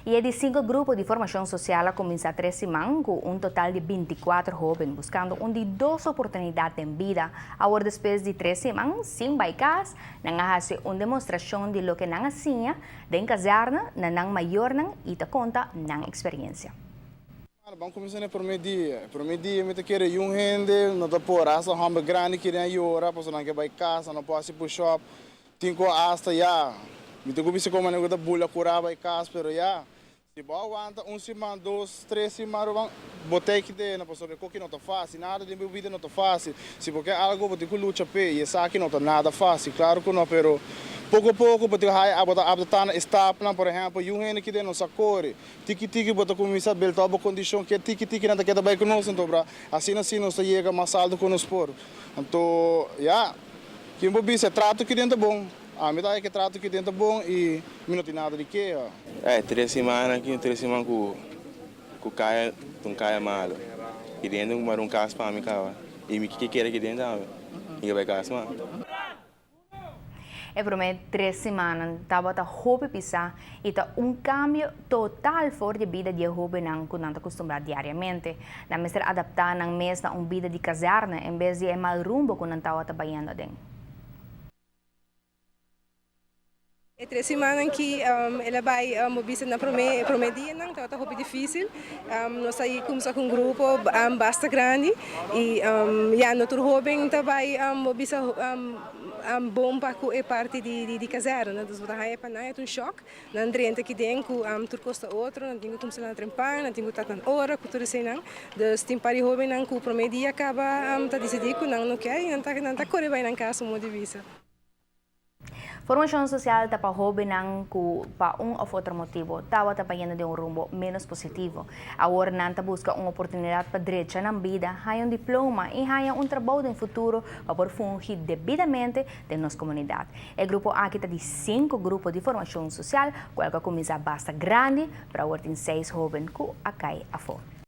Y e di 5 grupo di formacion social a cuminsa 3 siman cu un total di 24 hoben buscando un di dos oportunidad den bida. Awor despues di 3 siman sin bay cas, nan a haci un demostracion di loke nan a siña den kazerne na nan mayornan y ta conta nan experiencia. Ban cuminsa na e prome dia. E prome dia mi ta kere yun hende no ta por hasta homber grandi kere a yora pasobra nan ke bay cas, nan no por haci push up. Tin cu hasta ya mi ta cuminsa como nan cu ta bula cura bay cas pero ya si bo a wanta un siman, dos, tres siman ruman bo ta kede na pasobra e koki no ta facil, nada den bo bida no ta facil. Si bo ke algo bo tin cu lucha p'e y esaki no ta nada facil, claro cu no pero poco poco bo tin cu haya bo ta adapta na e stapnan, por ehempel yun hende kede no sa core. Tiki tiki bo ta kuminsá beltá bo kondishon ke tiki tiki nan ta keda bai ku nos anto bra asina si nos ta yega mas alto ku nos por anto ya kin bo bisa e trato ki den ta bon ami ta haña ke trato ki den ta bon i mi no tin nada di keha. E tres siman aki un tres siman ku ku kaya ta un kaya malo ki den ta un kas pa mi kaba i mi ke kere ki den tambe mi ke bai kas mas. E promé tres simannan tabata hopi pisá i ta un kambio total for di e bida di e hóbennan ku nan ta kustumbrá diariamente. Nan mester adaptá nan mes na un bida di kazèrne en bes di e mal rumbo ku nan tabata bayendo aden. E tres simannan ki el a bai bo bisa na promé promé dianan tabata hopi difísil. Nos a kumsa ku un grupo basta grandi i ya no tur hóben ta bai bo bisa bon pa ku e parti di kazèrne. Dus bo ta haña pa nan e ta un shòk. Nan drenta aki den ku tur kos ta otro, nan tin ku kumsa lanta trempan, nan tin ku ta nan ora ku tur eseinan. Dus tin par di hóbennan ku promé dia kaba ta disidí ku nan no ke i nan ta kore bai nan kas un modo di bisa. Formacion social ta pa hobennan cu pa un of otro motibo tawata bayendo den un rumbo menos positivo. Awor nan ta busca un oportunidad pa drecha nan bida, haya un diploma y haya un trabou den futuro pa por fungi debidamente den nos comunidad. E grupo aki ta di cinco grupo di formacion social cual cu a cuminsa basta grandi, pero awor tin seis hoben cu a cay afo.